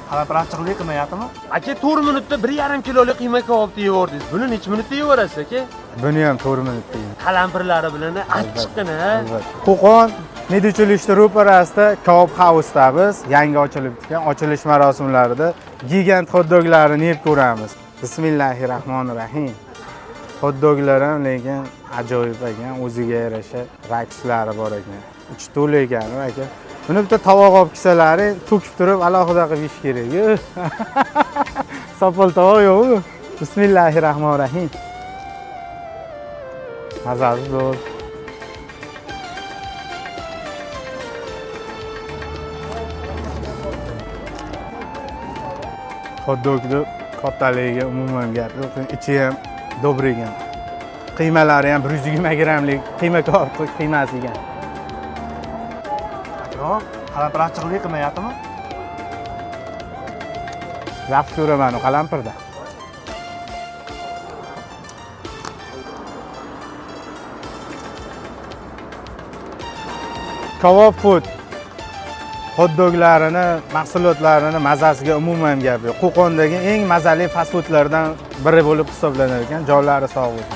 Qalampir achchiqlik qilmayaptimi? Aka, 4 minutda 1,5 kilolik qiyma kabobni yeyordingiz. Buni necha minutda yeyaverasiz, aka? Buni ham 4 minutda yeyman. Qalampirlari bilan achchiqqina. Albatta. Qo'qon медучилище ro'parasida Kabob House'damiz. Yangi ochilib ketgan ochilish marosimlarida gigant hot-doglarni yeb ko'ramiz. Bismillahir rohmanir rohim. Hot-doglar ham lekin ajoyib ekan, o'ziga yarasha rakslari bor ekan. Ichi to'la ekan, aka. Buni bitta tovoq olib kelsalaring, to'kib turib alohida qilib yeyish kerak. Sopol tovoq yo'q-ku. Bismillahir rohmanir rohim. Mazasi zo'r. Hot-dogni kattaligiga umuman gap yo'q. Ichi ham добрый ekan. Qiymalari ham 120 grammlik qiyma kabob qiymasi ekan. Akajon, qalampir achchiqlik qilmayaptimi? Yaxshi ko'raman u qalampirda. Kabob food hot-doglarini, mahsulotlarini mazasiga umuman gap yo'q. Qo'qondagi eng mazali fast foodlardan biri bo'lib hisoblanar ekan. Jonlari sog' bo'lsin.